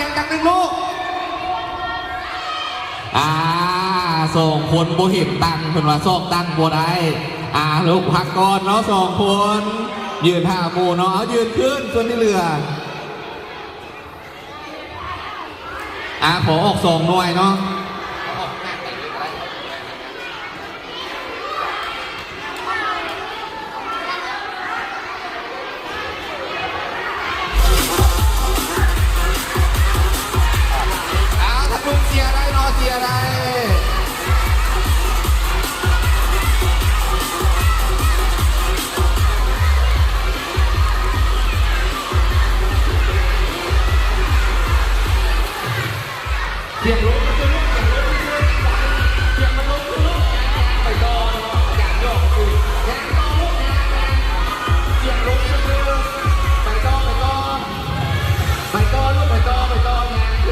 ຍັງຈັກໜຶ່ງລູກ. ອ່າ ສອງຄົນບໍ່ເຫັນຕັງ ເພິ່ນວ່າຊອກຕັງບໍ່ໄດ້. ອ່າ ລູກພັກກ່ອນເນາະ ສອງຄົນ ຢືນຖ້າໝູ່ເນາະ. ເອົາ ຢືນຂຶ້ນ ສ່ວນທີ່ເຫຼືອ ອ່າ ຂໍອອກສອງໜ່ວຍເນາະ. ອ້າວ ທະລຸງເຊຍໄດ້ເນາະ ເຊຍໄດ້. ສຽງລົງ